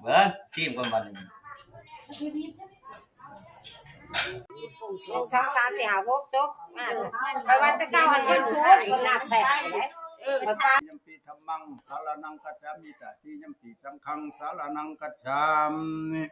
ເບິ່ງ ຊີມກ່ອນບັດນີ້ ໜຶ່ງ ສອງ ສາມ ສີ່ ຫ້າ ຫົກ ຕົກມາ ຂ້ອຍວ່າແຕ່ເກົ່າມັນເປັນສູດ ນັບແທ້ເດ້ ເອີ ຂ້ອຍວ່າ Tatiyampi dhammaṃ saraṇaṃ gacchāmi. Tatiyampi saṅghaṃ saraṇaṃ gacchāmi.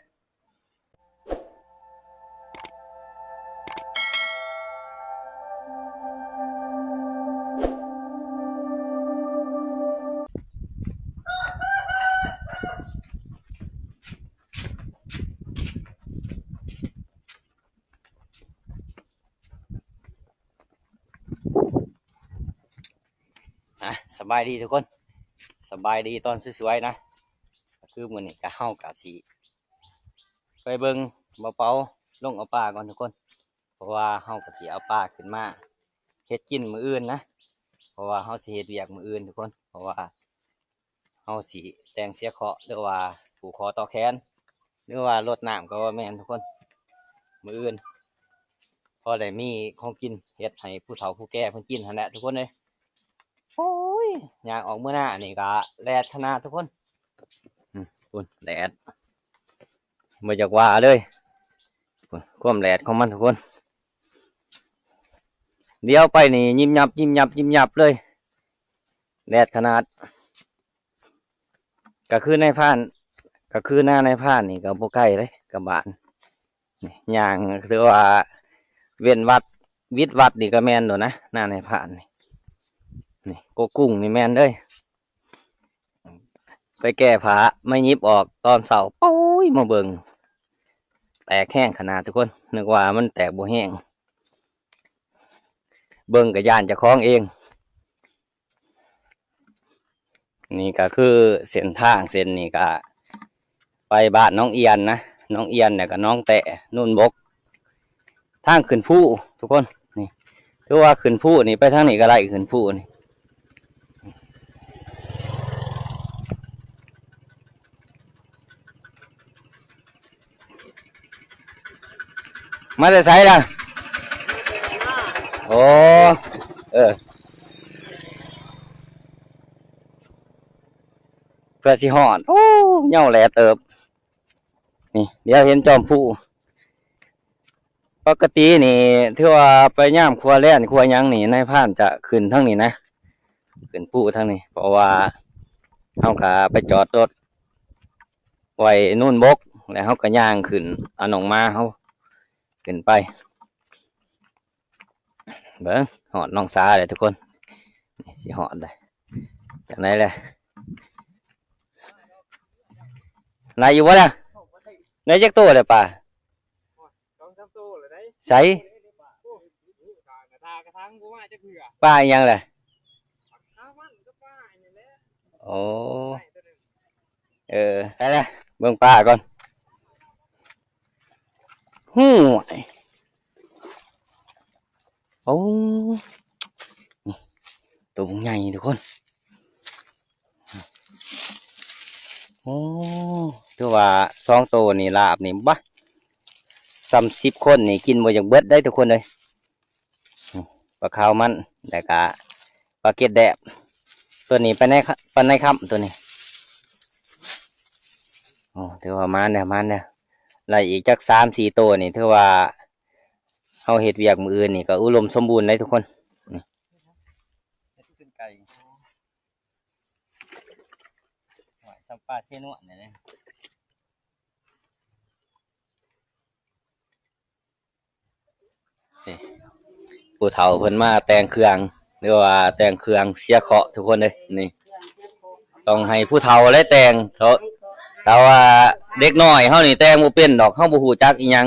ອ່ະ ສະບາຍດີທຸກຄົນ ສະບາຍດີຕອນສວຍໆນະ. ກໍຄືມື້ນີ້ກໍ ເຮົາກໍຊິໄປເບິ່ງບ່າວເປົາລົງເອົາປາກ່ອນທຸກຄົນ ເພາະວ່າເຮົາກໍຊິເອົາປາຂຶ້ນມາເຮັດກິນມື້ອື່ນນະ ເພາະວ່າເຮົາຊິເຮັດວຽກມື້ອື່ນທຸກຄົນ ເພາະວ່າ ເຮົາຊິແຕ່ງເສຍເຄາະ ຫຼືວ່າຜູກຄໍຕໍ່ແຂນ ຫຼືວ່າລົດນ້ຳກໍວ່າແມ່ນທຸກຄົນ. ມື້ອື່ນພໍໄດ້ມີຂອງກິນເຮັດໃຫ້ຜູ້ເຖົ້າຜູ້ແກ່ເພິ່ນກິນຫັ້ນແຫຼະທຸກຄົນເອີຍ. ໂອ້ຍ ຍ່າງອອກເມືອໜ້ານີ້ກະແດດຂະໜາດທຸກຄົນ. ອືມ ພຸ້ນແດດ ບໍ່ຢາກວ່າເລີຍ ຄວາມແດດຂອງມັນທຸກຄົນ. ຫຼຽວໄປນີ້ຍິບຍັບ ຍິບຍັບ ຍິບຍັບເລີຍ ແດດຂະໜາດ. ກໍຄືນາຍພານ ກໍຄືນານາຍພານນີ້ກໍບໍ່ໄກເດ້ກັບບ້ານ. ນີ້ຍ່າງ ຄືວ່າເວັ້ນວັດ ວິດວັດນີ້ກໍແມ່ນໂດນນະ ນານາຍພານນີ້. ນີ້ ກົກກຸ້ງນີ້ແມ່ນເລີຍ ໄປແກ່ຜ້າມາຫຍິບອອກຕອນເຊົ້າ ໂອ້ຍ ມາເບິ່ງ ແຕກແຮງຂະໜາດທຸກຄົນ. ນຶກວ່າມັນແຕກບໍ່ແຮງ ເບິ່ງກໍຢ້ານເຈົ້າຂອງເອງ. ນີ້ກໍຄືເສັ້ນທາງເສັ້ນນີ້ກໍໄປບ້ານໜອງອຽນນະ ໜອງອຽນ ແລ້ວກໍໜອງແຕ້ ນູນບົກ ທາງຂຶ້ນພູທຸກຄົນ. ນີ້ ຖືວ່າຂຶ້ນພູນີ້ ໄປທາງນີ້ກໍໄດ້ ຂຶ້ນພູນີ້. ມາແຕ່ໃສລະ? ໂອ້ ເອີ ເພື່ອຊິຮອດ. ໂອ້ ເຫຍົາແຫຼເຕີບ. ນີ້ ດຽວເຫັນຈອມພູ. ປົກກະຕິນີ້ ຖືວ່າໄປຍາມຄົວແລ້ນຄົວຫຍັງນີ້ ນາຍພານຈະຂຶ້ນທາງນີ້ນະ ຂຶ້ນພູທາງນີ້ ເພາະວ່າເຮົາກະໄປຈອດລົດໄວ້ນູນບົກ ແລ້ວເຮົາກະຍ່າງຂຶ້ນ ເອົານ້ອງໝາເຮົາຂຶ້ນໄປ. ເບິ່ງ ຮອດໜອງສາແລ້ວທຸກຄົນ ນີ້ ຊິຮອດແລ້ວ. ຈັ່ງໃດແຫຼະ ໄດ້ຢູ່ບໍ່ລະ? ໄດ້ຈັກໂຕແລ້ວປາ? ສອງສາມໂຕແລ້ວໄດ໋. ໃສ? ໂອ້ ກະທາກະທັງບໍ່ມາຈັກເທື່ອ. ປາອີ່ຫຍັງລະ? ປາຂາວມັນກັບປາອັນນີ້ແຫຼະ. ໂອ້ ເອີ ໄປລະ ເບິ່ງປາກ່ອນ. ໂອ້ຍ ໂອ້ ໂຕບັກໃຫຍ່ທຸກຄົນ. ໂອ້ ຖືວ່າສອງໂຕນີ້ລາບນີ້ ບາ ສ່ຳສິບຄົນນີ້ກິນບໍ່ຢາກເບິດໄດ໋ທຸກຄົນເອີຍ. ປາຂາວມັນ ແລ້ວກະປາເກັດແດບ ໂຕນີ້ປາໄນ ປາໄນຄຳໂຕນີ້. ໂອ້ ຖືວ່າມານແລ້ວ ມານແລ້ວ ໄດ້ອີກຈັກສາມສີ່ໂຕນີ້ ຖືວ່າເຮົາເຮັດວຽກມື້ອື່ນນີ້ກໍອຸດົມສົມບູນໄດ໋ທຸກຄົນ. ນີ້ ເຮັດຂຶ້ນໄກ່ ໂອ້ຍ ສ່ຳປາເຊນວນນີ້ເດ້. ນີ້ ຜູ້ເຖົ້າເພິ່ນມາແຕ່ງເຄື່ອງ ຫຼືວ່າແຕ່ງເຄື່ອງເສຍເຄາະທຸກຄົນເອີຍ. ນີ້ ຕ້ອງໃຫ້ຜູ້ເຖົ້າແຫຼະແຕ່ງ ເພາະຖ້າວ່າເດັກນ້ອຍເຮົານີ້ແຕ່ງບໍ່ເປັນດອກ ເຮົາບໍ່ຮູ້ຈັກອີ່ຫຍັງ.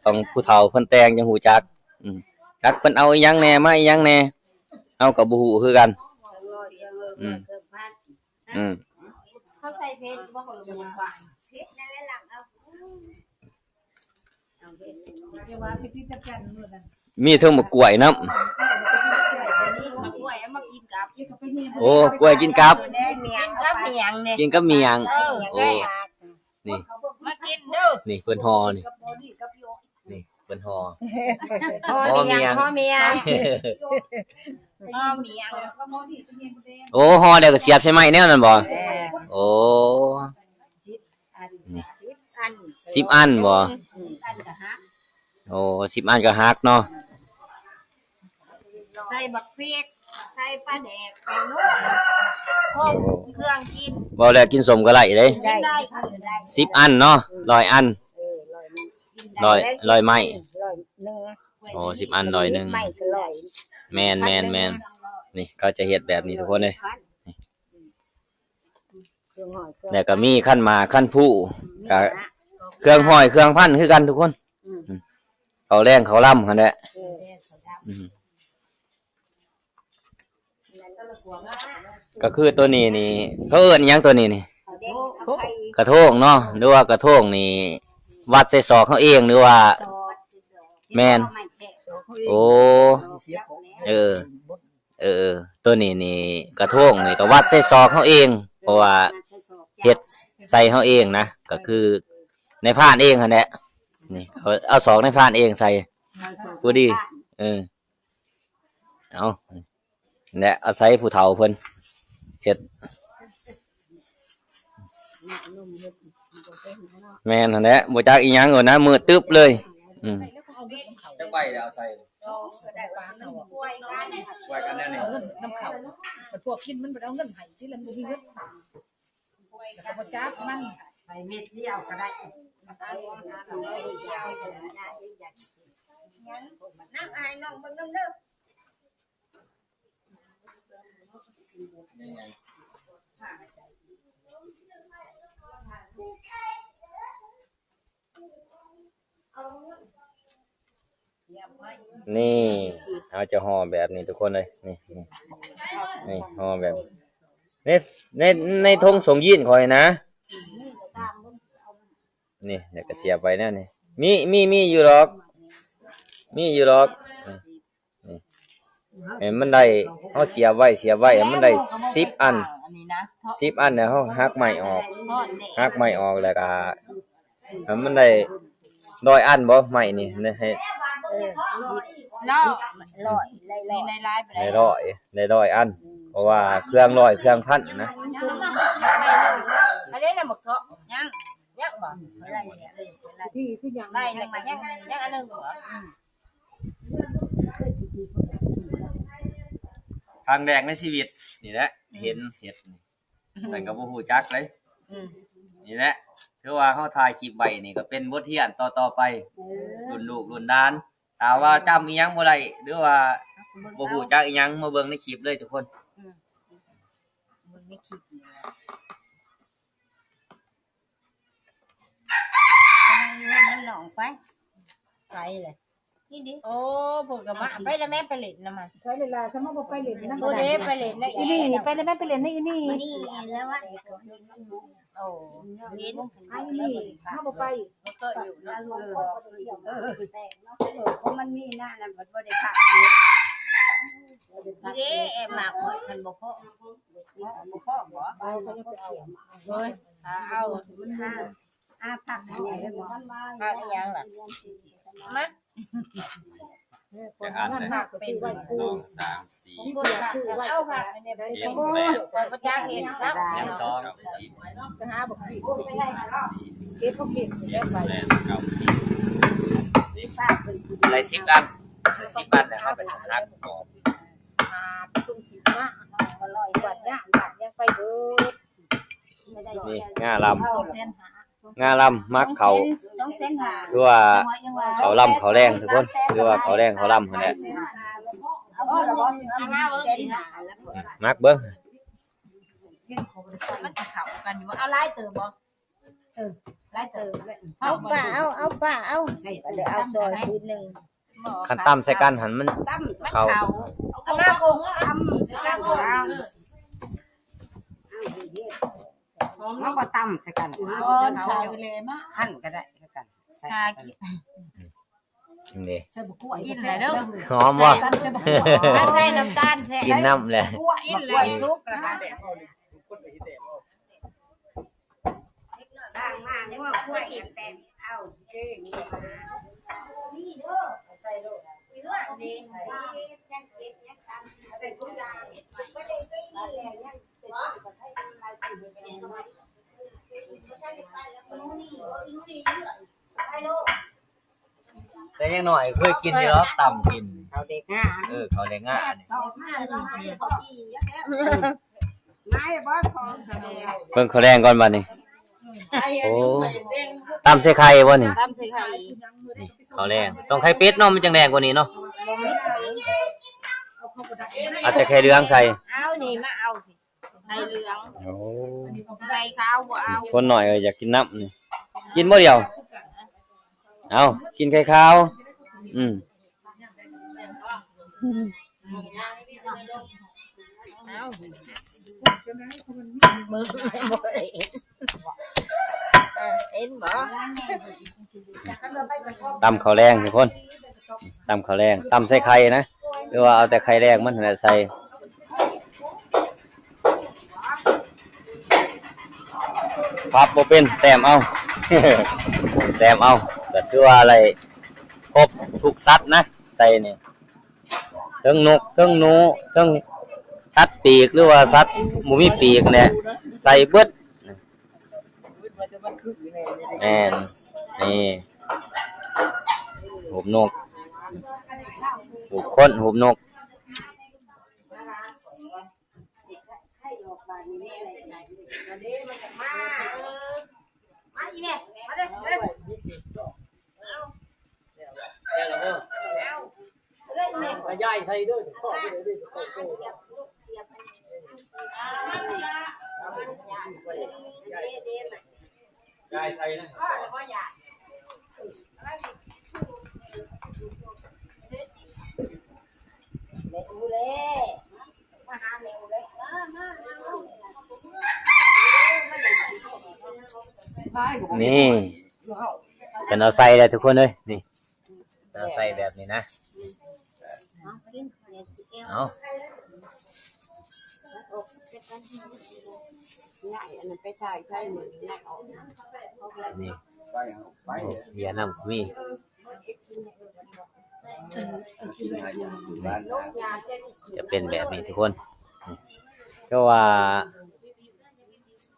ຕ້ອງຜູ້ເຖົ້າເພິ່ນແຕ່ງຈັ່ງຮູ້ຈັກ. ອືມ ຈັກເພິ່ນເອົາອີ່ຫຍັງແດ່ ມາອີ່ຫຍັງແດ່ ເຮົາກໍບໍ່ຮູ້ຄືກັນ. ອືມ ອືມ ເຂົາໃສ່ເຜັດບໍ່? ເຜັດນັ້ນແຫຼະ ຫຼັງເອົາ ມີເທິງໝາກກ້ວຍນຳ. ໝາກກ້ວຍເອົາມາກິນກັບ ໂອ້ ກ້ວຍກິນກັບ ກິນກັບໝຽງນີ້ ກິນກັບໝຽງ. ເອີ ໂອ້ ນີ້ ມາກິນເດີ ນີ້ເພິ່ນຫໍ່ນີ້ ນີ້ເພິ່ນຫໍ່ ຫໍ່ໝຽງ ຫໍ່ໝຽງ. ຫໍ່ໝຽງ ໂອ້ ຫໍ່ແລ້ວກໍສຽບໃສ່ໄມ້ແນວນັ້ນບໍ່? ແມ່ນ ໂອ້ ສິບອັນ ສິບອັນ ສິບອັນບໍ່? ອືມ ອັນກໍຫັກ ໂອ້ ສິບອັນກໍຫັກເນາະ. ໃສ່ບັກເຜັດ ໃສ່ປາແດກ ໃສ່ໂລດ ຄົບເຄື່ອງກິນ ເວົ້າແລ້ວກິນສົ້ມກໍໄດ້ເດ້ ກິນໄດ້ ກິນໄດ້ ສິບອັນເນາະ ຮ້ອຍອັນ ເອີ ຮ້ອຍ ຮ້ອຍໄມ້ ຮ້ອຍໜຶ່ງ ໂອ້ ສິບອັນ ຮ້ອຍໜຶ່ງ ໄມ້ກໍຮ້ອຍ ແມ່ນ ແມ່ນ ແມ່ນ ນີ້ເຂົາຈະເຮັດແບບນີ້ທຸກຄົນເອີຍ. ເຄື່ອງຫອຍເຄື່ອງ ແລ້ວກໍມີຂັນໝາກຂັນພູ ກໍເຄື່ອງຫອຍເຄື່ອງພັນຄືກັນທຸກຄົນ ອືມ ອືມ ເຂົ້າແລງເຂົ້າລຳຫັ້ນແຫຼະ ເອີ ອືມ ກໍຄືໂຕນີ້ນີ້ ເຂົາເອີ້ນຫຍັງໂຕນີ້ນີ້? ກະໂທງ ກະໂທງເນາະ ຫຼືວ່າກະໂທງນີ້ວັດໃສ່ສອກເຮົາເອງ ຫຼືວ່າ ແມ່ນ ໂອ້ ເອີ ເອີ ເອີ ໂຕນີ້ນີ້ ກະໂທງນີ້ກໍວັດໃສ່ສອກເຮົາເອງ ເພາະວ່າເຮັດໃສ່ເຮົາເອງນະ ກໍຄືນາຍພານເອງຫັ້ນແຫຼະ ນີ້ເຂົາເອົາສອກນາຍພານເອງໃສ່ ພໍດີ ເອີ ເອົາ ແລະອາໄສຜູ້ເຖົ້າເພິ່ນເຮັດ ແມ່ນຫັ້ນແຫຼະ ບໍ່ຈັກອີ່ຫຍັງໂລດນະ ມືດຕຶບເລີຍ ອືມ ຈັກໃບແລ້ວເອົາໃສ່ ຊ່ວຍກັນແນວນີ້ ເອົາເງິນນຳເຂົາ ຄັນພວກກິນມັນບໍ່ໄດ້ເອົາເງິນໃຫ້ ຊິລະບໍ່ມີເງິນ ແລ້ວກໍບໍ່ຈັກມັນ ໃສ່ເມັດດຽວກໍໄດ້ ນ້ຳອາຍນ້ອງເບິ່ງນຳເດີ. ນີ້ ເຮົາຈະຫໍ່ແບບນີ້ທຸກຄົນເລີຍ ນີ້ ນີ້ ນີ້ ຫໍ່ແບບ ໃນ ໃນ ໃນຖົງສົ້ງຢີນຂ້ອຍນະ ນີ້ ແລ້ວກໍສຽບໄວ້ແນວນີ້ ມີ ມີ ມີຢູ່ດອກ ມີຢູ່ດອກ ນີ້ ໃຫ້ມັນໄດ້ ເຮົາສຽບໄວ້ ສຽບໄວ້ໃຫ້ມັນໄດ້ສິບອັນ ສິບອັນແລ້ວເຮົາຫັກໄມ້ອອກ ຫັກໄມ້ອອກແລ້ວກໍໃຫ້ມັນໄດ້ຮ້ອຍອັນບໍ່ ໄມ້ນີ້ໃຫ້ ເອີ ຮ້ອຍ ໄດ້ຮ້ອຍ ໄດ້ຮ້ອຍອັນ ເພາະວ່າເຄື່ອງຮ້ອຍເຄື່ອງພັນນະ ອັນນີ້ນະ ໝາກເທາະ ຍັງ ຍັງບໍ່ ໄດ້ ທີ່ຄືຫຍັງ ໄດ້ ຍັງ ຍັງອັນໜຶ່ງບໍ່ ອືມ ຄັ້ງແລກໃນຊີວິດນີ້ແຫຼະ ອືມ ເຫັນເຫັດນີ້ ອືມ ຂ້ອຍກໍບໍ່ຮູ້ຈັກເລີຍ ອືມ ນີ້ແຫຼະ ຖືວ່າເຮົາຖ່າຍຄລິບໄວ້ນີ້ກໍເປັນບົດຮຽນຕໍ່ໆໄປ ເອີ ລຸ້ນລູກລຸ້ນຫຼານ ຖ້າວ່າຈຳອີ່ຫຍັງບໍ່ໄດ້ ຫຼືວ່າບໍ່ຮູ້ຈັກອີ່ຫຍັງ ມາເບິ່ງໃນຄລິບເລີຍທຸກຄົນ ອືມ ເບິ່ງໃນຄລິບນີ້ແຫຼະ. ໄປນັ່ງຢູ່ເຮືອນນ້ອງໄປ ໄປແຫຼະ ນີ້ດິ ໂອ້ ເພິ່ນກໍມາ ໄປລະແມ່ ໄປຫຼິ້ນນຳມັນ ໄປເລີຍລະ ສະມມຸດບໍ່ໄປຫຼິ້ນນຳ ໂອ້ເດ້ ໄປຫຼິ້ນນະ ອີ່ນີ້ ໄປລະແມ່ ໄປຫຼິ້ນນະ ອີ່ນີ້ ນີ້ແລ້ວວະ ໂອ້ ເຫັນ ໄອ້ນີ້ ເຮົາບໍ່ໄປ ບໍ່ເຄີຍຢູ່ເນາະ ເອີ ເອີ ເອີ ເພາະມັນມີໜ້ານັ້ນ ມັນບໍ່ໄດ້ພັກຢູ່ ນີ້ເດ້ ແອບມາຂ້ອຍ ຄັນບໍ່ພໍ ບໍ່ພໍບໍ່ ໂອ້ຍ ຫາເອົາ ຫາ ຫາຜັກອັນນີ້ໄດ້ບໍ່ ຜັກອີ່ຫຍັງລະ ມາ ຈັກອັນເລີຍ ໜຶ່ງ ສອງ ສາມ ສີ່ ເອົາຜັກອັນນີ້ໄປ ເຈັດ ແປດ ຂ້ອຍບໍ່ຈັກເຮັດ ຍັງສອງ ສິບ ໄປຫາບັກພລິກ ເກັບຜັກພລິກ ເຈັດ ແປດ ເກົ້າ ສິບ ໄດ້ສິບອັນ ສິບອັນແລ້ວເຮົາໄປສະຫາກອອກ ຫາປະຕູສິບມາ ກວາດຍາກ ກວາດຫຍັງໄປເບິດ ນີ້ງາລຳ ງາລຳໝັກເຂົ້າ ສອງແສນຫ້າ ຄືວ່າເຂົ້າລຳເຂົ້າແລງທຸກຄົນ ຄືວ່າເຂົ້າແລງເຂົ້າລຳຫັ້ນແຫຼະ ໝັກເບິ່ງ ມັນຊິເຂົ້າກັນຢູ່ບໍ່ ເອົາຫຼາຍເຕີບບໍ່? ເອີ ຫຼາຍເຕີບແຫຼະ ເອົາປ້າເອົາ ເອົາປ້າເອົາ ເອົາຊອຍສີໜຶ່ງ ຄັນຕຳໃສ່ກັນຫັ້ນມັນ ຕຳ ເຂົ້າ ເຂົ້າ ເອົາມາຄົງ ຕຳໃສ່ກັນ ເອົາ ເຮົາກໍຕຳໃສ່ກັນ ອໍ ຂາວແລມາ ຫັ້ນກໍໄດ້ຄືກັນ ໃສ່ ຫາກິນ ນີ້ ໃສ່ບັກກວຍ ກິນແລ້ວເດີ ຫອມບໍ່? ໃສ່ ໃສ່ບັກກວຍ ໃສ່ນ້ຳຕານ ໃສ່ ກິນນ້ຳແຫຼະ ບັກກວຍສຸກແລ້ວ ສ້າງມາໃນໝໍ້ຄົວເອງແຕ່ງເອົາ ນີ້ເດີ ໃສ່ໂລດ ນີ້ ຍັງເກັບ ຍັງຕຳ ໃສ່ ແຕ່ຍັງນ້ອຍເຄີຍກິນຢູ່ດອກ ຕຳກິນ ເຂົ້າແດກງາ ເອີ ເຂົ້າແດກງານີ້. ເບິ່ງເຂົ້າແລງກ່ອນບັດນີ້. ໂອ້ ຕຳໃສ່ໄຂ່ບໍ່ນີ້? ຕຳໃສ່ໄຂ່ ນີ້ເຂົ້າແລງ ຕ້ອງໄຂ່ເປັດເນາະ ມັນຈັ່ງແລງກວ່ານີ້ເນາະ. ເອົາແຕ່ໄຂ່ເຫຼືອງໃສ່ ເອົານີ້ມາເອົາ ໄຂ່ເຫຼືອງ. ໂອ້ ໄຂ່ຂາວບໍ່ເອົາ. ຄົນນ້ອຍກໍຢາກກິນນຳນີ້ ກິນບໍ່ດຽວ? ເອົາ ກິນໄຂ່ຂາວ. ອືມ ເອົາ ເຫັນບໍ່? ຕຳເຂົ້າແລງທຸກຄົນ ຕຳເຂົ້າແລງ ຕຳໃສ່ໄຂ່ນະ ຫຼືວ່າເອົາແຕ່ໄຂ່ແລງມັນຫັ້ນແຫຼະໃສ່. ພັບບໍ່ເປັນ ແຕ້ມເອົາ ແຕ້ມເອົາ ກໍຖືວ່າໄດ້ຄົບທຸກສັດນະ ໃສ່ນີ້ ເຖິງນົກ ເຖິງໜູ ເຖິງສັດປີກ ຫຼືວ່າສັດບໍ່ມີປີກແຫຼະ ໃສ່ເບິດ. ແມ່ນ ນີ້ ຮູບນົກ ຮູບຄົນ ຮູບນົກ. ນີ້ ເພິ່ນເອົາໃສ່ແລ້ວທຸກຄົນເອີຍ ນີ້ ເພິ່ນເອົາໃສ່ແບບນີ້ນະ. ເອົາ ນີ້ ເບຍນຳມີ ຈະເປັນແບບນີ້ທຸກຄົນ. ເພາະວ່າ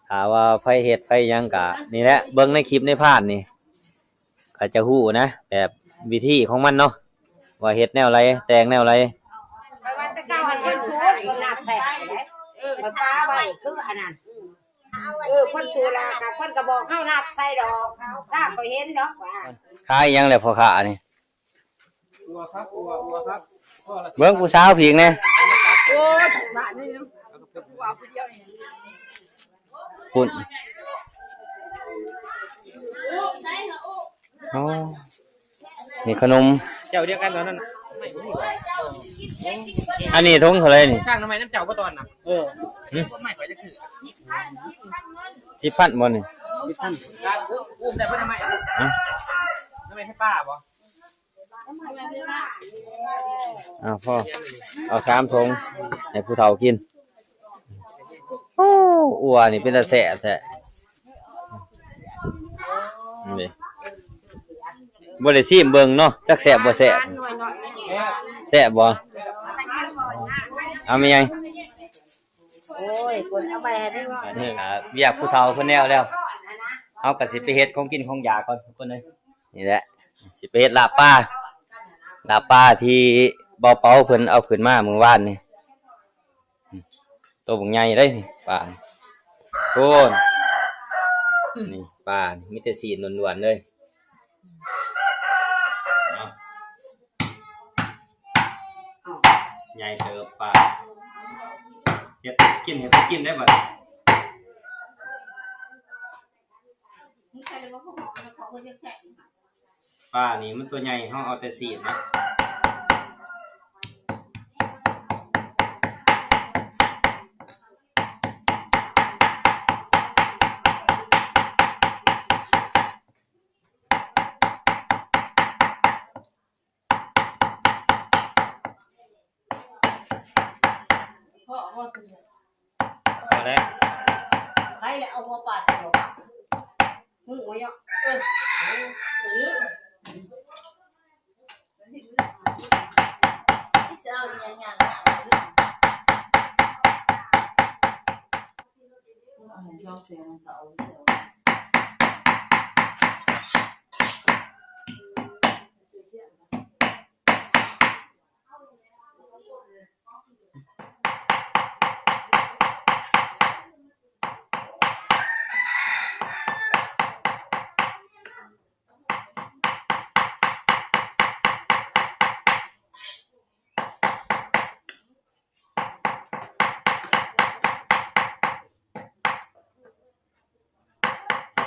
ຖ້າວ່າໃຜເຮັດໃຜຫຍັງກະນີ້ແຫຼະ ເບິ່ງໃນຄລິບໃນພານນີ້ ກໍຈະຮູ້ນະ ແບບວິທີຂອງມັນເນາະ ວ່າເຮັດແນວໃດ ແຕ່ງແນວໃດ. ຂ້ອຍວ່າແຕ່ເກົ່າຫັ້ນຄົນສູດ ເພິ່ນນັບໃສ່ໃຫ້ເດ້ ເອີ ຂ້ອຍປາໄວ້ຄືອັນນັ້ນ ເອີ ຄົນສູດລະກໍເພິ່ນກໍບອກເຮົານັບໃສ່ດອກ ຊາກຂ້ອຍເຫັນດອກວ່າ. ຂາຍອີ່ຫຍັງແຫຼະພໍ່ຄ້ານີ້? ເບິ່ງຜູ້ສາວພີກແດ່. ໂອ້ຍ ບາດນີ້ ຜົ້ນ ໂອ້ ນີ້ຂະໜົມ ເຈົ້າດຽວກັນຕອນນັ້ນນະ. ອັນນີ້ຖົງເທົ່າໃດນີ້? ສ້າງໜໍ່ໄມ້ນຳເຈົ້າບໍ່ຕອນນະ? ເອີ ຫຶ? ໜໍ່ໄມ້ຂ້ອຍຈັກຖືກ ສິບພັນບໍ່ນີ້? ສິບພັນ ອູ້ມໄດ້ບໍ່ໜໍ່ໄມ້? ຫະ? ໜໍ່ໄມ້ໄຟຟ້າບໍ່? ເອົາ ພໍ ເອົາສາມຖົງໃຫ້ຜູ້ເຖົ້າກິນ. ໂອ້ ອົ່ວນີ້ເປັນຕາແຊບແທ້ ນີ້ ບໍ່ໄດ້ຊີມເບິ່ງເນາະ ຈັກແຊບບໍ່ແຊບ. ແຊບບໍ່? ເອົາແມ່ໃຫຍ່. ໂອ້ຍ ຄົນເອົາໄປໃຫ້ໄດ້ ອັນນີ້ລະວຽກຜູ້ເຖົ້າເພິ່ນແລ້ວແລ້ວ ເຮົາກໍຊິໄປເຮັດຂອງກິນຂອງຢາກກ່ອນທຸກຄົນເອີຍ. ນີ້ແຫຼະ ຊິໄປເຮັດລາບປາ ລາບປາທີ່ເບົາເປົາເພິ່ນເອົາຂຶ້ນມາມື້ວານນີ້ ໂຕບັກໃຫຍ່ເດ້ນີ້ ປາ ໂອ້ ນີ້ປາ ມີແຕ່ຊີ້ນລ້ວນໆເລີຍ. ໃຫຍ່ເຕີບປາ ເຮັດກິນ ເຮັດກິນໄດ້ບັດນີ້. ປານີ້ມັນຕົວໃຫຍ່ ເຮົາເອົາແຕ່ຊີ້ນນະ. ພໍແລ້ວ ໃຜແລ້ວເອົາຫົວປາໃສ່ບໍ່ປາ ຫື ບໍ່ເຍາະ ເອີ ເອີ ຫຼື ຊິເອົາອີ່ຫຍັງຫຍັງ ຫຼື.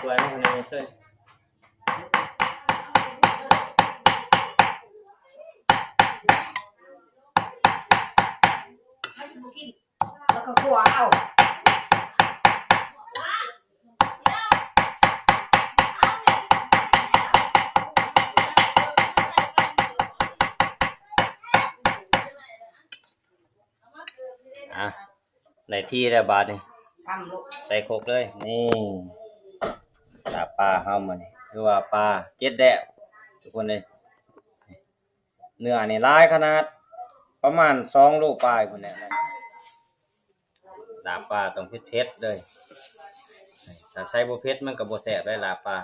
สวยมากเลยเต้ย แล้วก็คั่วเอา อ่ะ ได้ที่แล้วบาดนี้ ใส่ครกเลย นี่ ลาบปลาเฮามื้อนี้ คือว่าปลาเจ็ดแดด ทุกคนเอ้ย เนื้อนี่หลายขนาด ประมาณสองโลปลายพุ้นแหละ ลาบปลาต้องเผ็ดๆ เด้อ ถ้าใส่บ่เผ็ดมันก็บ่แซ่บเด้ ลาบปลา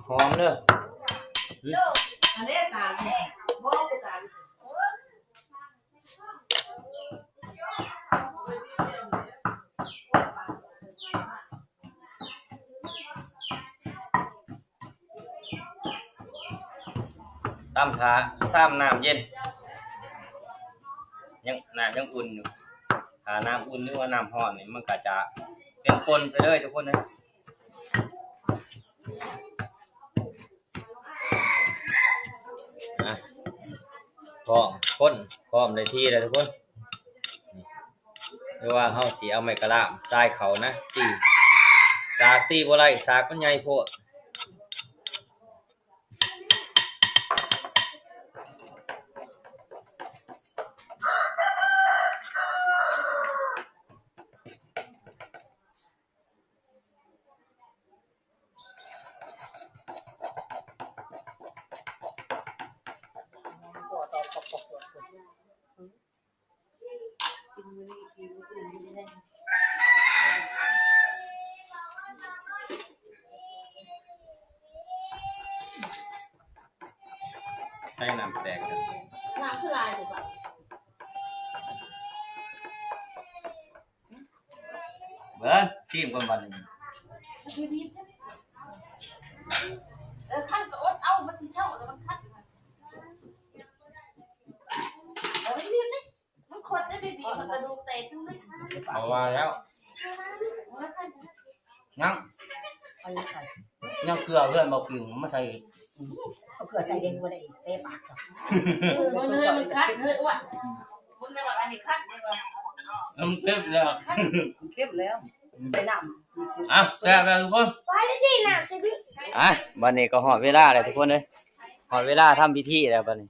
หอมเด้อ ตำถ่า ซามน้ำเย็น ยัง น้ำยังอุ่นอยู่ ถ้าน้ำอุ่นหรือว่าน้ำร้อนนี่ มันก็จะเป็นป่นไปเลยทุกคนเอ้ย อ่ะ พร้อมคน พร้อมได้ที่แล้วทุกคน นี่ หรือว่าเฮาสิเอาไม้กะลามสายเข้านะ ตี สากตีบ่ได้ สากมันใหญ่โพด ใส่น้ำแตก น้ำคือหลายอยู่บ่ เบิ่ง ชิมก่อนบัดนี้ เออ คันก็อดเอา มันสิเซาะแล้วมันคัน เออ นี่ นี่ มันขดได้ บีบ มันกระดูกแตกทั้งนั้น เอาว่าแล้ว ยัง เอายังใส่ ยังเกลือเพื่อนบอกปิ่งมาใส่อีก เอาเกลือใส่เด้ บ่ได้เตะปาก เออ มันเลยมันคัดเลยอ้วน มันเลยว่าอันนี้คัดเลยว่า มันเค็มแล้ว มันเค็มแล้ว ใส่น้ำอีกสิ อ่ะ แซ่บแล้วทุกคน ไปเลยที่น้ำสิพี่ อ่ะ บัดนี้ก็ฮอดเวลาแล้วทุกคนเอ้ย ฮอดเวลาทำพิธีแล้วบัดนี้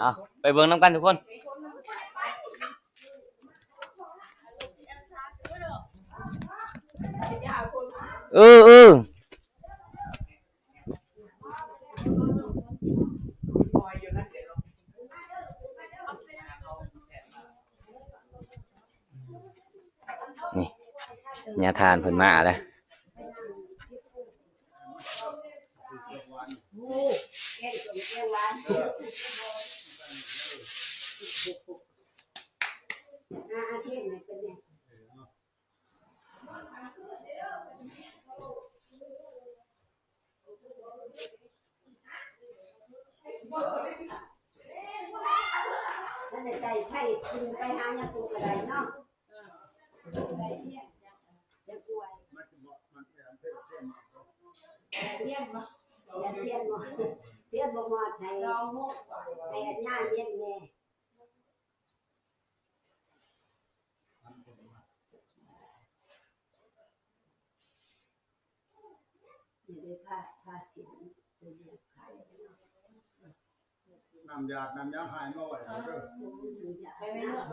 เอา ไปเบิ่งนำกันทุกคน เออ เออ นี่ ญาทานเพิ่นมาแล้ว มันได้ใส่ไผกินไปหาหยังปลูกก็ได้เนาะ เออ ได้เที่ยงจ้ะ อย่าป่วย เที่ยงบ่ อย่าเที่ยงบ่ เที่ยงบ่ฮอดให้ ให้อันย่าเย็นแน่ นี่เด้อ ผ้า ผ้าสิ้น เป็นเรื่องขายเนาะ ນ້ຳຢາດນ້ຳຫຍັງໃຫ້ມາໄວ້ເດີ. ໄປແມ່ນເນາະ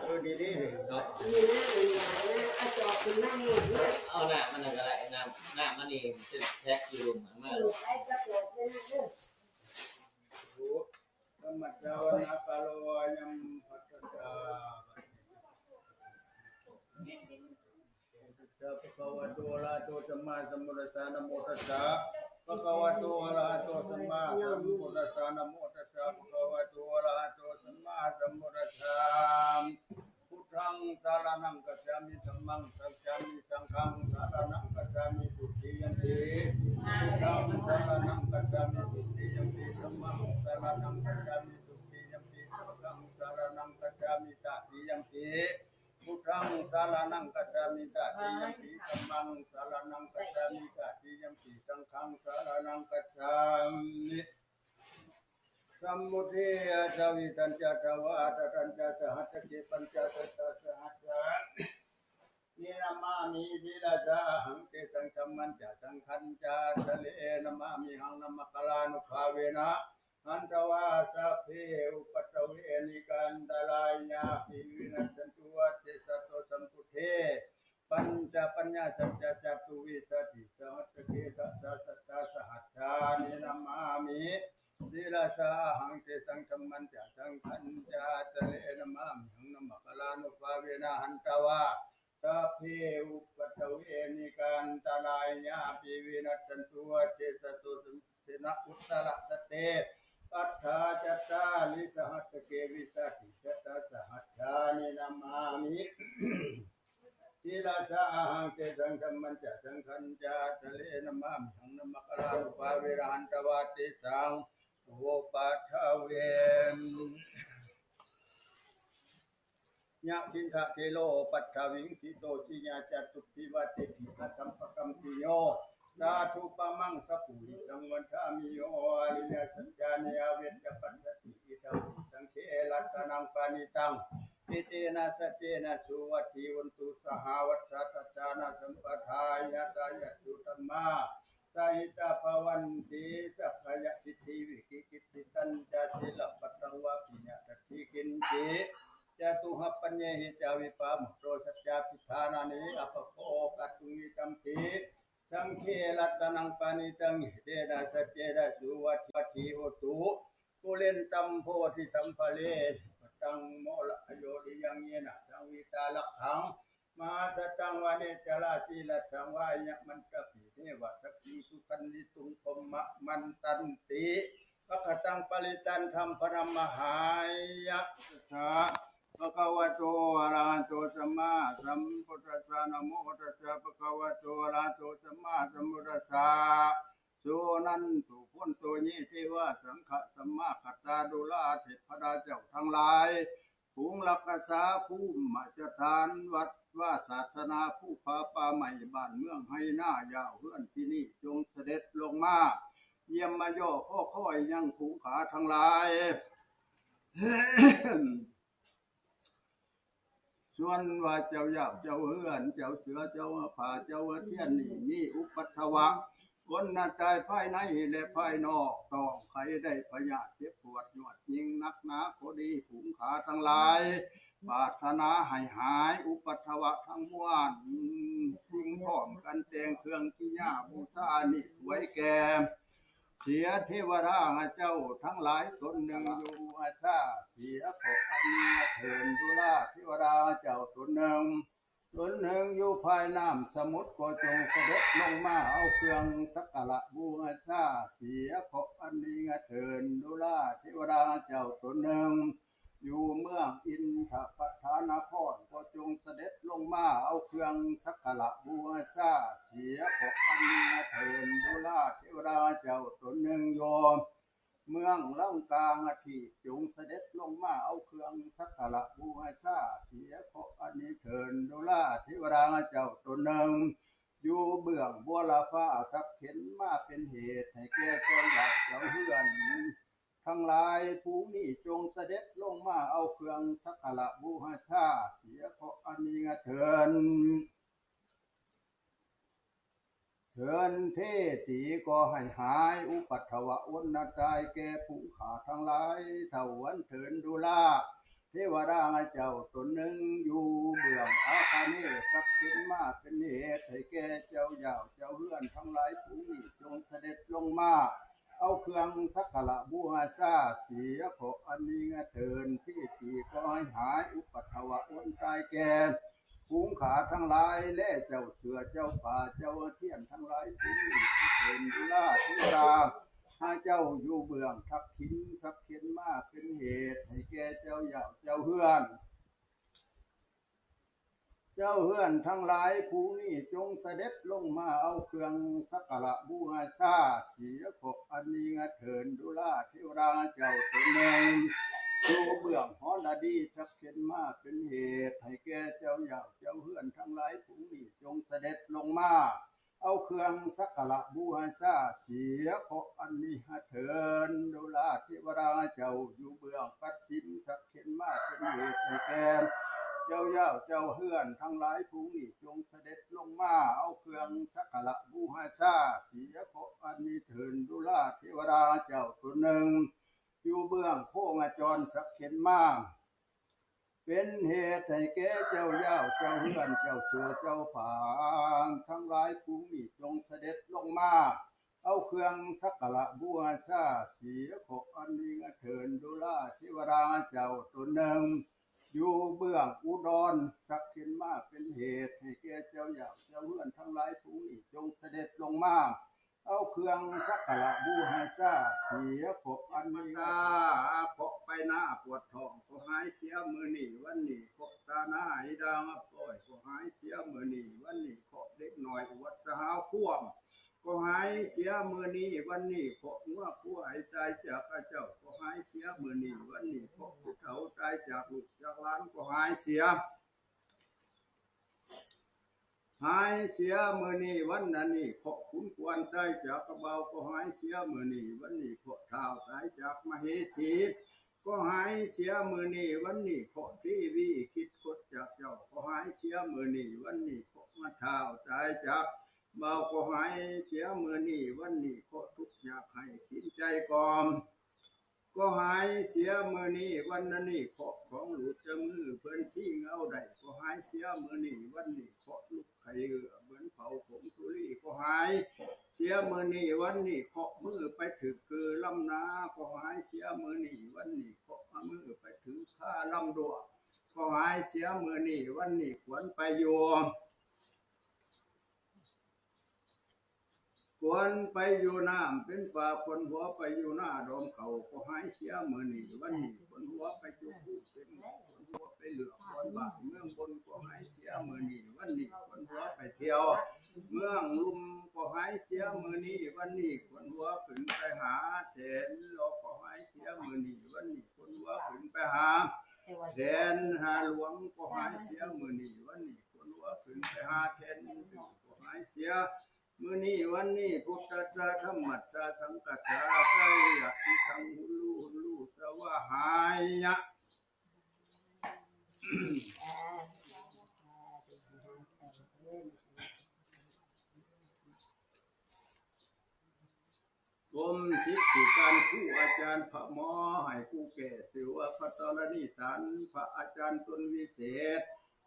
ເອີ ດີໆເດີ. ເນາະ ເອົານ້ຳມັນນັ້ນກໍໄດ້ ນ້ຳ ນ້ຳມັນນີ້ແທກຢູ່ລຸ່ມມາ. ທຳມະສາວະນະກາໂລ ອາຍັມພັດທະ ສະ ພະຄະວະໂຕ ອະລະຫະໂຕ ສຳມາສຳພຸດທັດສະ ນະໂມຕັດສະ ພະຄະວະໂຕ ອະລະຫະໂຕ ສຳມາສຳພຸດທັດສະ ນະໂມຕັດສະ ພະຄະວະໂຕ ອະລະຫະໂຕ ສຳມາສຳພຸດທັດສະ. ພຸດທັງສະລະນັງກັດສາມິ ທຳມັງກັດສາມິ ສັງຄັງສະລະນັງກັດສາມິ ທຸດຕິຍຳປີ ພຸດທັງສະລະນັງກັດສາມິ ທຸດຕິຍຳປີ ທຳມັງສະລະນັງກັດສາມິ ທຸດຕິຍຳປີ ສັງຄັງສະລະນັງກັດສາມິ ຕະຕິຍຳປີ. ພຸດທັງສະລະນັງກັດສາມິ ຕະຕິຍຳປີ ທຳມັງສະລະນັງກັດສາມິ ຕະຕິຍຳປີ ສັງຄັງສະລະນັງກັດສາມິ. ສະມຸດເທ ອາຊາເວຕັນຈະ ທະວາຕະຕັນຈະ ສະຫັດຖະເກ ປັນຈະສັດຕາສະຫັດຖານິ ນະມາມິ ສິລະສາອະຫັງ ເຕສັງ ທຳມັນຈະ ສັງຄັນຈະ ອາສະເລນະມາມິ ຫັງນະມະກະລານຸພາເວນະ ຫັນທະວາ ສັບເພ ອຸປັດທະເວ ອະນີກາ ອັນຕະລາຍາ ອາປີ ວິວັດຊັນຕຸ ອັດເຕຊະໂຕ ສະມຸດເທ ປັນຈະ ປັນຍາສັນຈະ ຈາຕຸວິສະຕິ ສະຫັດຖະເກ ຕະສະສັດຕາສະຫັດຖານິ ນະມາມິ ສິລະສາອະຫັງ ເຕສັງ ທຳມັນຈະ ສັງຄັນຈະ ອາສະເລນະມາມິ ຫັງນະມະກະລານຸພາເວນະ ຫັນທະວາ ສັບເພ ອຸປັດທະເວ ອະນີກາ ອັນຕະລາຍາ ອາປີ ວິວັດຊັນຕຸ ອັດເຕຊະໂຕ ສະມຸດເທນະ ອຸດຕະລະສະເຕ ປັດຖາ ຈັດຕາລິ ສະຫັດຖະເກ ວິສະຕິ ຊະຕາສະຫັດຖານິ ນະມາມິ ສິລະສາອະຫັງ ເຕສັງ ທຳມັນຈະ ສັງຄັນຈະ ອາສະເລນະມາມິ ຫັງນະມະກະລານຸພາເວນະ ຫັນທະວາ ເຕສັງ ອຸປັດທະເວ ຍະ ສິນທະເທໂລ ປັດຖະວິງ ສິໂຕ ສິຍາ ຈະຕຸດທິວາ ເຕປິ ກະສັມປະກັມປິໂຍ ສາທຸປະມັງ ສະປູລິສັງ ວັນທາມິ ໂຍ ອະລິຍະສັດຖາ ເນ ອະເວດ ຈະປັດສະຕິ ອິດທັງ ປິ ສັງເຄ ລັດຕະນັງ ປະນີຕັງ ເອເຕນະ ສັດເຈນະ ສຸວັດທີ ໂຫນຕຸ ສະຫະວັດສາ ຕະສານະ ສຳປະທາ ຍະຖາ ຍະໂສ ທຳມາ ສະຫິຕາ ພະວັນຕິ ສັກກາຍະ ສິດທິ ວິກິກິດສິຕັນຈະ ສິລະປະຕັງ ວາປິຍະ ສັດຖິ ກິນຈິ ຈະຕຸຫະປັນເຍຫິ ຈາ ວິປາມຸດໂຕ ສັດຈາທິຖານານິ ອະປະໂພຄະຕຸງ ອິດທັມປິ ສັງເຄ ລັດຕະນັງ ປະນີຕັງ ເອເຕນະ ສັດເຈນະ ສຸວັດທີ ໂຫນຕຸ ປຸເຣນຕັງ ໂພທິສັມພະເຣ ປັດຕັງ ໂມລະ ໂຍ ທິ ຍັງ ເຍນະ ສັງ ວິຕາລັກຂັງ ມະຫັດສະຕັງ ວາເນຈະລາ ສີລະສັງ ວາຍະມັນຕະປິ ເນວະ ສັກກິງ ສຸຂັນຕິຕຸງ ພົມມະ ມັນຕັນຕິ ພະຄະຕັງ ປະລິຕັນ ທຳພະນຳ ມະຫາຍະ ສະ ພະຄະວະໂຕ ອະລະຫະໂຕ ສຳມາສຳພຸດທັດສະ ນະໂມຕັດສະ ພະຄະວະໂຕ ອະລະຫະໂຕ ສຳມາສຳພຸດທັດສະ ສຸນັນຕຸ ໂພນໂຕ ເຍ ເທວາ ສັງຄະ ສະມາຄະຕາ ດູລາເທບພະດາເຈົ້າທັງຫຼາຍ ຝູງລັກກະສາ ພູມມາສະຖານ ວັດວາສາສະໜາ ພູຜາປ່າໄມ້ ບ້ານເມືອງໄຮ່ນາ ຢາວເຮືອນທີ່ນີ້ ຈົ່ງສະເດັດລົງມາ ຢ້ຽມມາຍໍ ຫໍຄອຍຍັງຝູງຂ້າທັງຫຼາຍ. ສ່ວນວ່າເຈົ້າຢາກ ເຈົ້າເຮືອນ ເຈົ້າເສືອ ເຈົ້າຜ້າ ເຈົ້າທຽນນີ້ ມີອຸປັດທະວະ ຄົນນາຕາຍພາຍໃນ ແລະ ພາຍນອກ ຕ້ອງໄຂ້ໄດ້ພະຍາດ ເຈັບປວດຍວດຍິງໜັກໜາກໍດີ ຝູງຂ້າທັງຫຼາຍ ປາດຖະໜາໃຫ້ຫາຍອຸປັດທະວະທັງມວນ ຈຶ່ງພ້ອມກັນແຕ່ງເຄື່ອງກິຍາບູຊານີ້ຖວາຍແກ່ ເສຍເທວະດາເຈົ້າທັງຫຼາຍ ຕົນໜຶ່ງຢູ່ເມືອງຊາ ເສຍເພາະອັນນີ້ເທີນ ດູລາເທວະດາເຈົ້າຕົນໜຶ່ງ ຕົນໜຶ່ງຢູ່ພາຍນ້ຳສະໝຸດ ກໍຈົ່ງສະເດັດລົງມາເອົາເຄື່ອງສັກກາລະບູຊາ ເສຍເພາະອັນນີ້ເທີນ ດູລາເທວະດາເຈົ້າຕົນໜຶ່ງ ຢູ່ເມືອງອິນທະປະຖານນະຄອນ ກໍຈົ່ງສະເດັດລົງມາເອົາເຄື່ອງສັກກາລະບູຊາ ເສຍເພາະອັນນີ້ເທີນ ດູລາເທວະດາເຈົ້າຕົນໜຶ່ງຢູ່ເມືອງລັງກາທິ ຈົ່ງສະເດັດລົງມາເອົາເຄື່ອງສັກກາລະບູຊາ ເສຍເພາະອັນນີ້ເທີນ ດູລາເທວະດາເຈົ້າຕົນໜຶ່ງ ຢູ່ເບື້ອງບົວລະຟ້າ ສັກເຂັນມາເປັນເຫດໃຫ້ແກ່ເຈົ້າເຈົ້າເຮືອນ ທັງຫຼາຍ ຜູ້ນີ້ຈົ່ງສະເດັດລົງມາເອົາເຄື່ອງສັກກາລະບູຊາ ເສຍເພາະອັນນີ້ເທີນ ເທີນເທຕີກໍໃຫ້ຫາຍ ອຸປັດທະວະອົນນະຕາຍແກ່ຜູ້ຂ້າທັງຫຼາຍ ເທົ່າອັນເທີນດູລາ ເທວະດາເຈົ້າຕົນໜຶ່ງ ຢູ່ເບື້ອງອາຄະເນ ສັກເຂັນມາເປັນເຫດໃຫ້ແກ່ເຈົ້າຢາວເຈົ້າເຮືອນທັງຫຼາຍຜູ້ນີ້ ຈົ່ງສະເດັດລົງມາ ເອົາເຄື່ອງສັກກາລະບູຮາສາເສຍເພາະອັນນີ້ເທີນເທຕີກໍໃຫ້ຫາຍ ອຸປັດທະວະອົນຕາຍແກ່ ຝູງຂ້າທັງຫຼາຍ ແລະ ເຈົ້າເສືອເຈົ້າຜ້າເຈົ້າທຽນທັງຫຼາຍ ຜູ້ນີ້ເທີນດູລາເທວະດາ ຫາເຈົ້າຢູ່ເບື້ອງທັກຂິນ ສັກເຂັນມາເປັນເຫດໃຫ້ແກ່ເຈົ້າຢາວເຈົ້າເຮືອນ ເຈົ້າເຮືອນທັງຫຼາຍ ຜູ້ນີ້ຈົ່ງສະເດັດລົງມາເອົາເຄື່ອງສັກກາລະບູຮາສາເສຍເພາະອັນນີ້ເທີນດູລາເທວະດາເຈົ້າຕົນໜຶ່ງ ຢູ່ເບື້ອງຫໍລະດີ ສັກເຂັນມາເປັນເຫດໃຫ້ແກ່ເຈົ້າຢາວເຈົ້າເຮືອນທັງຫຼາຍ ຜູ້ນີ້ຈົ່ງສະເດັດລົງມາ ເອົາເຄື່ອງສັກກາລະບູຮາສາເສຍເພາະອັນນີ້ເທີນດູລາເທວະດາເຈົ້າຢູ່ເບື້ອງປັດສິມ ສັກເຂັນມາເປັນເຫດໃຫ້ແກ່ເຈົ້າຢາວເຈົ້າເຮືອນທັງຫຼາຍ ຜູ້ນີ້ຈົ່ງສະເດັດລົງມາເອົາເຄື່ອງສັກກາລະບູຮາສາເສຍເພາະອັນນີ້ເທີນດູລາເທວະດາເຈົ້າຕົນໜຶ່ງ ຢູ່ເບື້ອງໂຄງອາຈອນ ສັກເຂັນມາ ເປັນເຫດໃຫ້ແກ່ເຈົ້າຢາວເຈົ້າເຮືອນ ເຈົ້າເສືອເຈົ້າຜ້າທັງຫຼາຍ ຜູ້ນີ້ຈົ່ງສະເດັດລົງມາ ເອົາເຄື່ອງສັກກາລະບູຮາສາເສຍເພາະອັນນີ້ເທີນດູລາເທວະດາເຈົ້າຕົນໜຶ່ງ ຢູ່ເບື້ອງອຸດອນ ສັກເຂັນມາເປັນເຫດໃຫ້ແກ່ເຈົ້າຢາວເຈົ້າເຮືອນທັງຫຼາຍ ຜູ້ນີ້ຈົ່ງສະເດັດລົງມາ ເອົາເຄື່ອງສັກກາລະບູຮາສາເສຍເພາະອັນນີ້ ເພາະໄປໜ້າປວດທ້ອງກໍຫາຍເສຍມື້ນີ້ວັນນີ້ ເພາະຕາໜ້າອີດາງອັບປອຍກໍຫາຍເສຍມື້ນີ້ວັນນີ້ ເພາະເດັກນ້ອຍອຸວັດສະຫາວຄວາມກໍຫາຍເສຍມື້ນີ້ວັນນີ້ ເພາະງົວຄວາຍຕາຍຈາກເຈົ້າກໍຫາຍເສຍມື້ນີ້ວັນນີ້ ເພາະຜູ້ເຖົ້າຕາຍຈາກລູກຈາກຫຼານກໍຫາຍເສຍ ຫາຍເສຍມື້ນີ້ວັນນັ້ນນີ້ ເພາະຂຸນກວນຕາຍຈາກກະບ່າວກໍຫາຍເສຍມື້ນີ້ວັນນີ້ ເພາະທ້າວຕາຍຈາກມະເຫສີກໍຫາຍເສຍມື້ນີ້ວັນນີ້ ເພາະທີວີຄິດຄົດຈາກເຈົ້າກໍຫາຍເສຍມື້ນີ້ວັນນີ້ ເພາະມະທ້າວຕາຍຈາກບ່າວກໍຫາຍເສຍມື້ນີ້ວັນນີ້ ເພາະທຸກຍາກໄຮ້ກິນໃຈກໍ ກໍຫາຍເສຍມື້ນີ້ວັນນັ້ນນີ້ ເພາະຂອງຫຼູດຈາກມືເພິ່ນຊິງເອົາໄດ້ ກໍຫາຍເສຍມື້ນີ້ວັນນີ້ ເພາະລຸກໄຂ້ເຫື່ອເໝືອນເຜົາຜົງທຸລີ ກໍຫາຍເສຍມື້ນີ້ວັນນີ້ ເພາະມືໄປຖືກຄືລຳນາ ກໍຫາຍເສຍມື້ນີ້ວັນນີ້ ເພາະມືໄປຖືກຄາລຳດ້ວງ ກໍຫາຍເສຍມື້ນີ້ວັນນີ້ ຄວນໄປຢູ່ ຄວນໄປຢູ່ນ້ຳເປັນປາ ຄວນຫົວໄປຢູ່ນາດອມເຂົ້າ ກໍຫາຍເສຍມື້ນີ້ວັນນີ້ ຄວນຫົວໄປຈຸກພູເປັນໝອກ ຄວນຫົວໄປເລືອກຄວນບ້ານເມືອງບົນ ກໍຫາຍເສຍມື້ນີ້ວັນນີ້ ຄວນຫົວໄປທ່ຽວເມືອງລຸ່ມ ກໍຫາຍເສຍມື້ນີ້ວັນນີ້ ຄວນຫົວຂຶ້ນໄປຫາແຖນຫຼອກ ກໍຫາຍເສຍມື້ນີ້ວັນນີ້ ຄວນຫົວຂຶ້ນໄປຫາແຖນຫາຫຼວງ ກໍຫາຍເສຍມື້ນີ້ວັນນີ້ ຄວນຫົວຂຶ້ນໄປຫາແຖນ ກໍຫາຍເສຍ ມື້ນີ້ວັນນີ້ ພຸດທັດສະ ທຳມັດສະ ສັງຄັດສະ ສະລິຍະຕິທັງ ຮຸນລູ ຮຸນລູ ສະວາຫາຍະ ກົມສິດທິການ ຄູອາຈານ ພະໝໍໃຫ້ຜູ້ແກ້ ຊື່ວ່າພະທໍລະນີສານ ພະອາຈານຕົນວິເສດ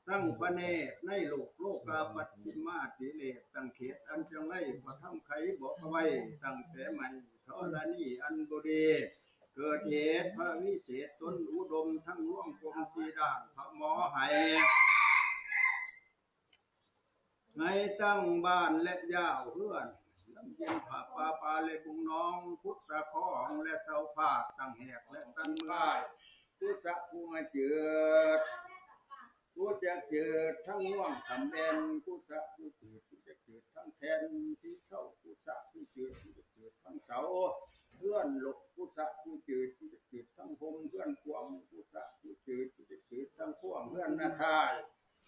ຕັ້ງພະເນດໃນໂລກ ໂລກາປັດສິມາທິເລດ ຕັ້ງເຂດອັນຈັງໄລ ພະທຳໄຂບອກເອົາໄວ້ ຕັ້ງແຕ່ໄມ້ທໍລະນີອັນບໍ່ດີ ເກີດເຫດພະວິເສດຕົນອຸດົມ ທັງລວງກົມສີ່ດ້ານ ພະໝໍໃຫ້ ໃຫ້ຕັ້ງບ້ານ ແລະ ຢາວເຮືອນ ລຳເຢັນຜ້າປ່າ ປ່າ ແລະ ບຸງໜອງ ພຸດຕະຄອງ ແລະ ເສົາພາດ ຕັ້ງແຫກ ແລະ ຕັນເມືອງ ກຸສະຜູ້ໃຫ້ຈືດ ຜູ້ຈັກຈືດ ທັງນວງຄຳແບນ ກຸສະຜູ້ຈືດ ຜູ້ຈັກຈືດ ທັງແທ່ນທີ່ເຊົາ ກຸສະຜູ້ຈືດ ຜູ້ຈັກຈືດ ທັງເສົາເຮືອນຫຼົກ ກຸສະຜູ້ຈືດ ຜູ້ຈັກຈືດ ທັງຮົ່ມເຮືອນຂວາງ ກຸສະຜູ້ຈືດ ຜູ້ຈັກຈືດ ທັງຂວາງເຮືອນໜ້າຊາຍ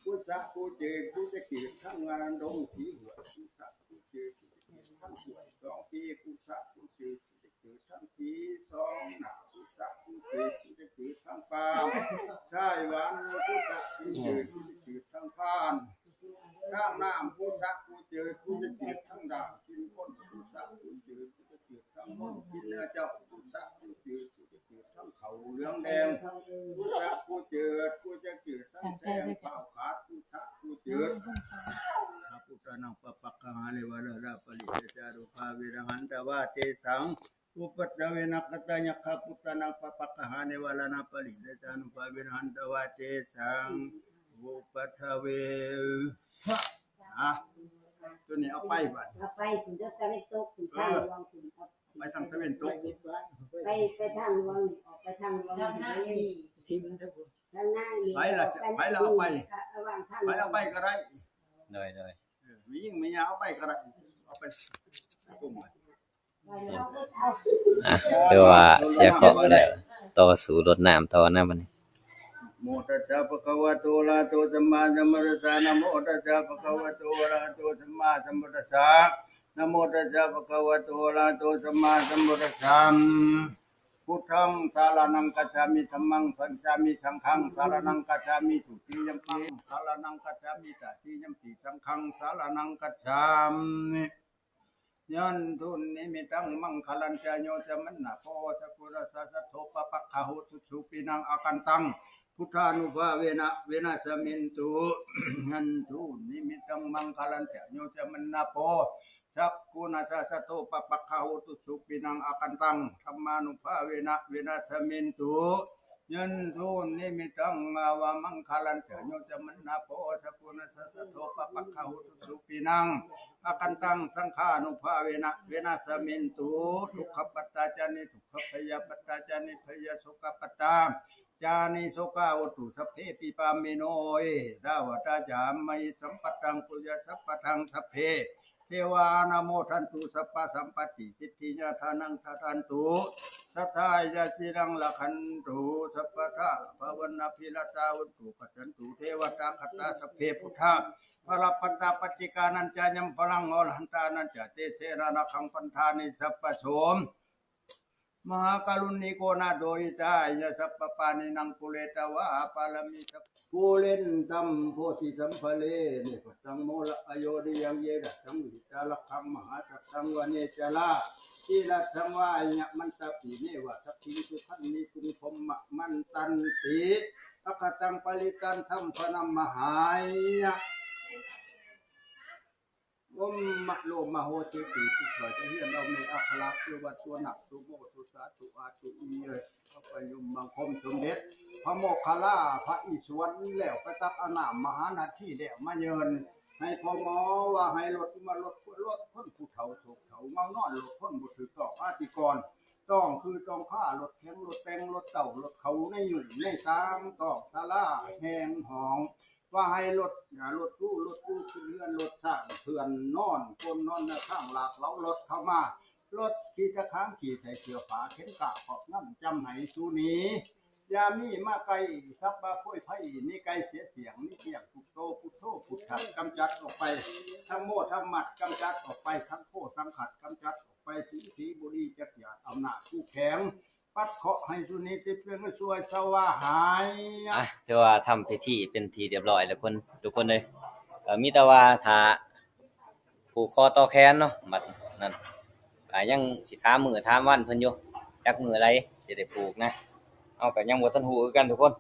ກຸສະຜູ້ຈືດ ຜູ້ຈັກຈືດ ທັງ ອາ ດົງຜີຫ້ວຍ ກຸສະຜູ້ຈືດ ຜູ້ຈັກຈືດ ທັງຫ້ວຍສອງປີ ກຸສະຜູ້ຈືດ ຜູ້ຈັກຈືດ ທັງຜີສອງໜ້າ ກຸສະຜູ້ຈືດ ຜູ້ຈັກຈືດ ທັງປ່າຊາຍຫວານ ກຸສະຜູ້ຈືດ ຜູ້ຈັກຈືດ ທັງພານຊ້າງນ້ຳ ກຸສະຜູ້ຈືດ ຜູ້ຈັກຈືດ ທັງ ຈາກກິນຄົນ ຜູ້ຊະຜູ້ຈືດ ຜູ້ຈະຈືດທັງຄົນກິນເນື້ອເຈົ້າ ຜູ້ຊະຜູ້ຈືດ ຜູ້ຈະຈືດທັງເຂົ້າເຫຼືອງແດງ ຜູ້ຊະຜູ້ຈືດ ຜູ້ຈະຈືດທັງແສງ ພ້າວຂາດ ຜູ້ຊະຜູ້ຈືດ ພະພຸດທານັງ ປະປັກຂະຫາ ເລວະລາລາ ປະລິເດຈານຸພາເວນະ ຫັນຕະວາເຕສັງ ອຸປັດຖະເວນະ ຄະຕາຍັກຂະ ພຸດທານັງ ປະປັກຂະຫາ ເນວະລານາ ປະລິເດຈານຸພາເວນະ ຫັນຕະວາເຕສັງ ອຸປັດຖະເວ ອະ ຕົວນີ້ເອົາໄປບາດ ເອົາໄປພຸ້ນເດີ ຕາເວັນຕົກພຸ້ນ ເອີ ທາງຫຼວງພຸ້ນ ເອົາໄປທາງຕາເວັນຕົກ ໄປ ໄປທາງຫຼວງ ອອກໄປທາງຫຼວງ ທາງໜ້ານີ້ ທາງໜ້ານີ້ ໃຜລະ ໃຜລະເອົາໄປ ໃຜລະເອົາໄປກໍໄດ້ ໂດຍ ໂດຍ ເອີ ມີຍິງມີຍາເອົາໄປກໍໄດ້ ເອົາໄປກຸມໄວ້ ອ່ະ ຖືວ່າເສຍເຄາະໄປແລ້ວ ຕໍ່ສູ້ລົດນ້ຳຕໍ່ນະບັດນີ້ ໂມຕັດສະ ພະຄະວະໂຕ ອະລະຫະໂຕ ສຳມາສຳພຸດທັດສະ ນະໂມຕັດສະ ພະຄະວະໂຕ ອະລະຫະໂຕ ສຳມາສຳພຸດທັດສະ ນະໂມຕັດສະ ພະຄະວະໂຕ ອະລະຫະໂຕ ສຳມາສຳພຸດທັດສະ ພຸດທັງສະລະນັງກັດສາມິ ທຳມັງກັດສາມິ ສັງຄັງສະລະນັງກັດສາມິ ទុຕິຍຳປິ ສະລະນັງກັດສາມິ ຕະຕິຍຳປິ ສັງຄັງສະລະນັງກັດສາມິ ຍັນທຸນນິມິດຕັງ ມັງຄະລັນຈະ ໂຍ ຈະ ມັນນະໂປ ສະກຸນະສະ ສະໂທ ປະປັກຂະໂຫຕຸ ສຸປິນັງ ອາຄັນຕັງ ພຸດທານຸພາເວນະ ວິນາສະມິນຕຸ ຍັນທຸນນິມິດຕັງ ມັງຄະລັນຈະ ໂຍ ຈະ ມັນນະໂປ ສະກຸນະສະ ສະໂທ ປະປັກຂະໂຫຕຸ ສຸປິນັງ ອາຄັນຕັງ ທຳມານຸພາເວນະ ວິນາສະມິນຕຸ ຍັນທຸນນິມິດຕັງ ອາວະມັງຄະລັນຈະ ໂຍ ຈະ ມັນນະໂປ ສະກຸນະສະ ສະໂທ ປະປັກຂະໂຫຕຸ ສຸປິນັງ ອາຄັນຕັງ ສັງຄານຸພາເວນະ ວິນາສະມິນຕຸ ທຸກຂະປັດຕາຈານິ ທຸກຂະພະຍາປັດຕາຈານິ ພະຍາໂສກະປັດຕາ ຈານິ ໂສກາໂຫຕຸ ສັບເພ ປີປາມິໂນ ເອຕາວັດຕາ ຈະ ມະຫິ ສຳປະທັງ ປຸຍະ ສະປະທັງ ສັບເພ ເທວາ ອະນຸໂມທັນຕຸ ສັບພະສຳປະຕິ ສິດທິຍາ ທານັງ ທະດັນຕຸ ສັດທາຍາ ສີລັງ ລັກຂັນຕຸ ສັບພະທາ ພະວັນນະ ພິລະຕາ ໂຫນຕຸ ພັດທັນຕຸ ເທວະຕາ ຄັດຕາ ສັບເພ ພຸດທາ ພະລະພັນຕາ ປັດເຈການັນຈະ ຍັງພະລັງ ອະລະຫັນຕານັນຈະ ເຕເສນະ ລັກຂັງ ພັນທານິ ສັບພະໂສ ມະຫາກາລຸນນິໂກ ນາໂດ ຫິຕາຍະ ສັບພະປານິນັງ ປູເຣຕະວາ ປາລະມີ ສັບ ປູເຣນຕັງ ໂພຕິ ສັມພະເຣ ເນປະຕັງ ໂມລະ ອະໂຍ ດຽງ ເຍ ດະ ສັງ ວິດຕາ ລັກຂັງ ມະຫາ ສັດທັງ ວະເນຈະລາ ຊີລະ ສັງ ວາຍະ ມັນຕະປິ ເນວະ ສັກຖິງ ສຸພັນນິຕຸງ ພົມມະ ມັນຕັນຕິ ອັກຂະຕັງ ປະລິຕັນ ທັມພະນາມ ມະຫາຍະ ໂອມມະໂລມະໂຫຕິຕິ ຜູ້ຂ້ອຍຈະຮຽນເອົາແມ່ອັກຂະລະ ຊື່ວ່າຕົວນັກ ຕຸໂມ ຕຸສາ ຕຸອາ ຕຸອີ ເອີຍ ເຂົ້າໄປຍົມບັງຄົມສົມເດັດ ພະໂມກຂະລາ ພະອີສວນ ແລ້ວໄປຕັກເອົານ້ຳມະຫານາທີ ແລ້ວມາເຍີນໃຫ້ພໍ່ໝໍວ່າໃຫ້ລົດມາລົດ ລົດຄົນຜູ້ເຖົ້າໂສກເສົ້າເງົານອນ ລົດຄົນບໍ່ຖືກຕ້ອງອາທິກອນ ຕ້ອງຄືຕ້ອງພາ ລົດແຂງ ລົດແຕ່ງ ລົດເຕົ້າ ລົດເຂົ້າໃນຫຍຸ້ງໃນຕາງ ຕ້ອງສາລາແຫ່ງຫ້ອງ ວ່າໃຫ້ລົດ ລົດຕູ້ ລົດຕູ້ຂຶ້ນເຮືອນ ລົດສ້າງເຮືອນນອນ ຄົນນອນນະທາງລາກເຫຼົາລົດເຂົ້າມາ ລົດຂີ່ຕະຄາງຂີ່ໃສ່ເສື້ອຜ້າເຂັນກະຂອບນຳຈຳໃຫ້ສູໜີ ຢ່າມີມາໃກ້ ສັບບາໂພຍໄພ ໜີໄກເສຍສຽງ ໜີກຽງ ພຸດໂທ ພຸດໂທ ພຸດທັດ ກຳຈັດອອກໄປ ທຳໂມ ທຳມັດ ກຳຈັດອອກໄປ ສັງໂຄ ສັງຄັດ ກຳຈັດອອກໄປ ສີສີບຸລີຈັກຢາດ ອຳນາດຜູ້ແຂງ ປັດເຄາະໃຫ້ສຸນີຕິເປັນຊ່ວຍສະຫວາຫາຍ ອ່ະ ຖືວ່າທຳພິທີເປັນທີ່ຮຽບຮ້ອຍແລ້ວ ຄົນ ທຸກຄົນເອີຍ ເອີ ມີແຕ່ວ່າຖ້າຜູກຄໍຕໍ່ແຂນເນາະ ບັດນັ້ນ ອ່າ ຍັງຊິຖາມມື້ຖາມວັນເພິ່ນຢູ່ ຈັກມື້ໃດຊິໄດ້ຜູກນະ ເຮົາກໍຍັງບໍ່ທັນຮູ້ຄືກັນທຸກຄົນ